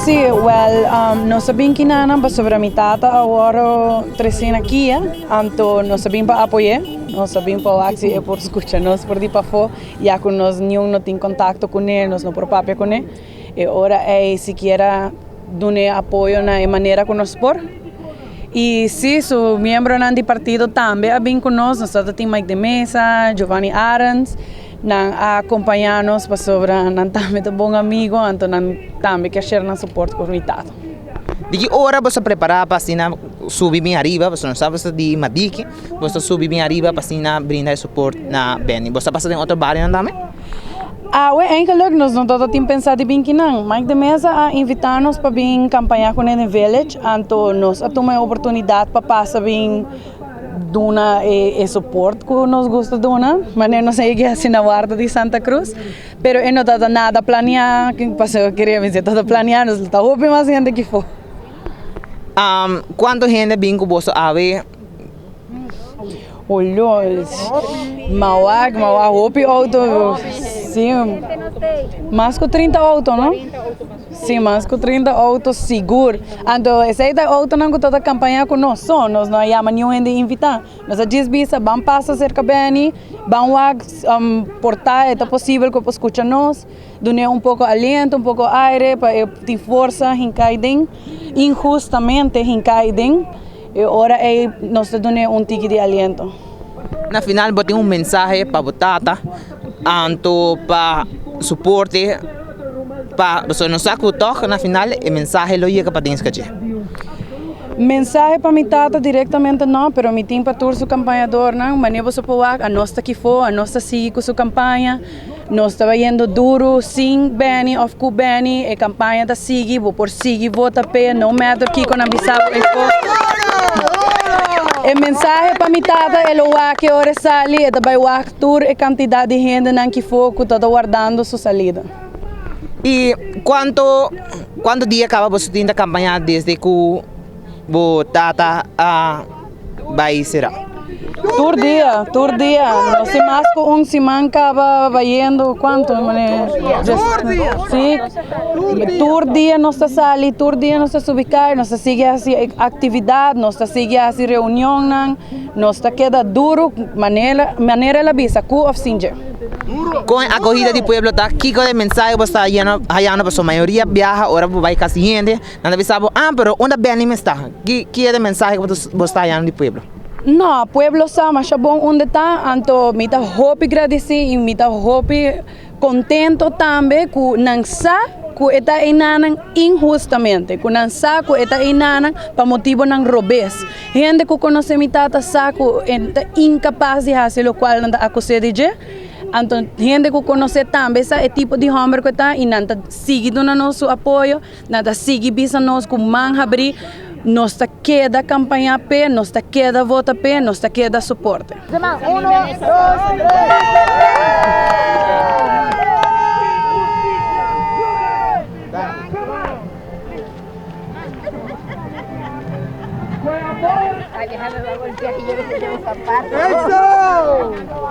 Sí, wèl, nos a bin kinanan pasobra mi tata a wòrdu tresé na kia, anto nos a bin pa apoy'é, nos a bin pa wak si e por skucha nos por di pafó, ya ku nos niun no tin kontakto kuné, nos no por papia kuné. E ora ei sikiera dun'é apoyo na e manera ku nos por. I sí, su miembronan di partido tambe a bin ku nos, nos tabata tin Mike de Meza, Giovanni Arends, nan a kompañá nos pasobra nan tambe ta bon amigo, anto nan tambe ke share nan support ku mi tata. Di ki ora boso a prepará pa asina subi bin ariba? Pasobra nos sa boso ta di Madiki, boso ta subi bin ariba pa asina brinda e support na Benny. Boso a pasa den otro barionan tambe? Awe eigenlijk nos no tabata tin pensa di bin kinan. Mike de Meza a invita nos pa bin campaña cune den Village, anto nos a tuma e oportunidad pa pasa bin duna e support cu nos gusta duna, manera nos a yega haci na warda di Santa Cruz, pero e no tabata nada planea, pasobra kere mi si tabata planea nos lo ta hopi mas hende kifo. Cuanto hende a bin cu boso awe? Olo, mawak, mawak hopi auto, si, mas ku 30 auto no? Si, mas ku 30 auto sigur. Anto esei ta e autonan ku ta ta kampañá ku nos so, nos no a yama niun hende invitá. Nos a djis bisa ban pasa serka Benny, ban wak por ta e ta posibel ku e por skucha nos, dun'é un poko aliento, un poko aire pa e tin forsa hinká aden, inhustamente hinká aden. E ora ei nos ta dun'é un tiki di aliento. Na final bo tin un mensahe pa bo tata anto pa soporte pa pasobra nos sa ku tòg na final e mensahe lo yega pa den skach'é. Mensahe pa mi tata direktamente no, pero mi tin pa tur su kampañadornan, manera boso por wak anos ta kifó, anos ta sigui ku su kampaña, nos ta bayendo duru sin Benny òf ku Benny, e kampaña ta sigui, bo por sigui vota p'e, no matter kiko nan bisa bo efo. E mensahe pa mi tata e lo wak e ora e sali, e ta bai wak tur e kantidat di hendenan kifó ku ta ta wardando su salida. I kuantu kuantu dia kaba boso tin ta kampaña desde ku bo tata a bai sera? Tur dia, tur dia. Nos tin mas ku un siman kaba bayendo kuantu mane? Si, tur dia nos ta sali, tur dia nos ta subi kai, nos ta sigui hasi aktividat, nos ta sigui hasi reunionnan, nos ta keda duru manera manera el a bisa, ku òf sin dje. Kon e akohida di pueblo ta? Kiko e mensahe bo sta hayando? Pasobra mayoria biaha ora bo bai kasi hende, Nan ta bisa bo, ah, pero unda Benny mes ta? Ki ki e mensahe ku bo ta hañando di pueblo? No, pueblo sa masha bon unda ta, anto mi ta hopi gradisí i mi ta hopi kontento tambe ku nan sa ku e ta einanan inhustamente, ku nan sa ku e ta einanan pa motibonan robes. Hende ku konosé mi tata sa ku e ta inkapas di hasi lokual nan ta akus'é di dje. Anto hende ku konosé tambe sa e tipo di hòmber ku e ta i nan ta sigui duna nos su apoyo. Nan ta sigui bisa nos ku man habrí, nos ta keda kampañá p'e, nos ta keda vota p'e, nos ta keda soport'e.